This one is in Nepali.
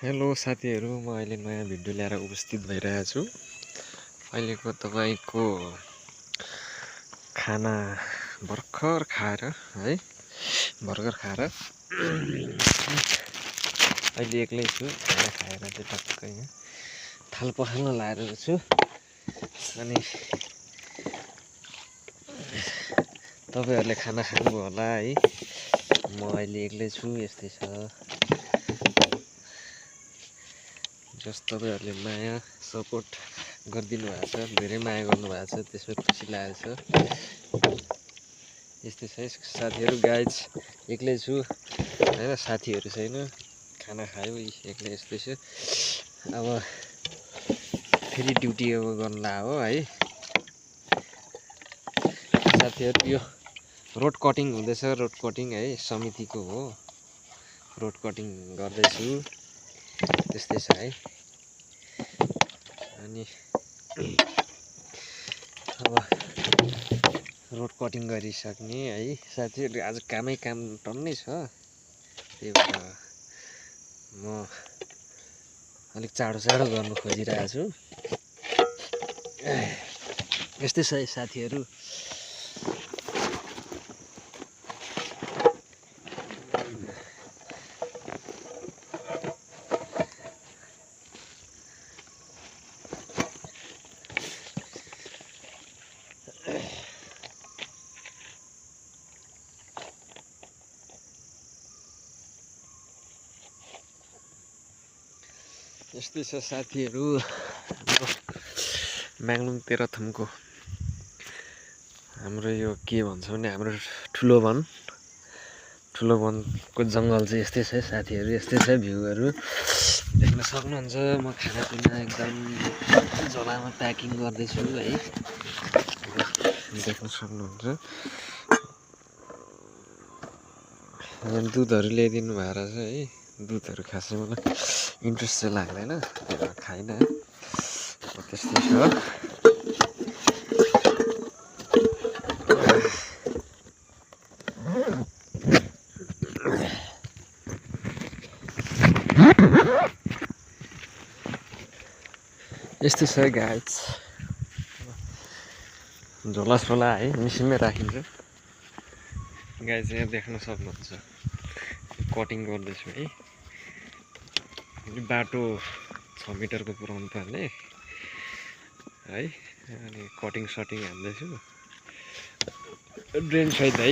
हेलो साथीहरू, म अहिले नयाँ भिडियो ल्याएर उपस्थित भइरहेको छु। अहिलेको तपाईको खाना भर्खर खाएर अहिले एक्लै छु। खाना खाएर चाहिँ टक्कै यहाँ थाल पखाल्न लाएर छु। अनि तपाईहरुले खाना खानुभयो होला है। म अहिले एक्लै छु, यस्तै छ। जस तपाईहरुले माया सपोर्ट गरिदिनु भएको छ, धेरै माया गर्नु भएको छ, त्यसमा खुसी लागेको छ। यस्तै छ साथीहरु। गाइज एक्लै छु हैन, साथीहरु छैन। खाना खायो एक्लै यस्तै छ। अब फेरि ड्युटी गर्न लाग्यो है साथीहरु। यो रोड कटिङ हुँदैछ, रोड कटिङ है, समितिको हो। रोड कटिङ गर्दैछु, त्यस्तै छ है। अनि अब रोड कटिङ गरिसक्ने है साथीहरु। आज कामै काम टन्नै छ, त्यही भएर म अलिक चाँडो गर्नु खोजिरहेको छु। यस्तै छ साथीहरु। यस्तै छ साथीहरु। म्याग्लुङ तेह्रथुमको हाम्रो यो के भन्छ भने हाम्रो ठुलो वनको जङ्गल चाहिँ यस्तै छ साथीहरु। यस्तै छ भ्यूहरु देख्न सक्नुहुन्छ। म खानापिना एकदम झोलामा प्याकिङ गर्दैछु है, देख्न सक्नुहुन्छ। दुधहरु ल्याइदिनु भएको रहेछ है। दुधहरु खासै मलाई इन्ट्रेस्ट चाहिँ लाग्दैन, त्यही भएर खाइन। त्यस्तै छ। यस्तै छ गाइज। झोला है मिसिनमै राखिन्छ। गाइज यहाँ देख्न सक्नुहुन्छ, कटिङ गर्दैछु है। बाटो 6 मिटरको पुऱ्याउनु पर्ने है। अनि कटिङ सटिङ हान्दैछु ड्रेन सहित है।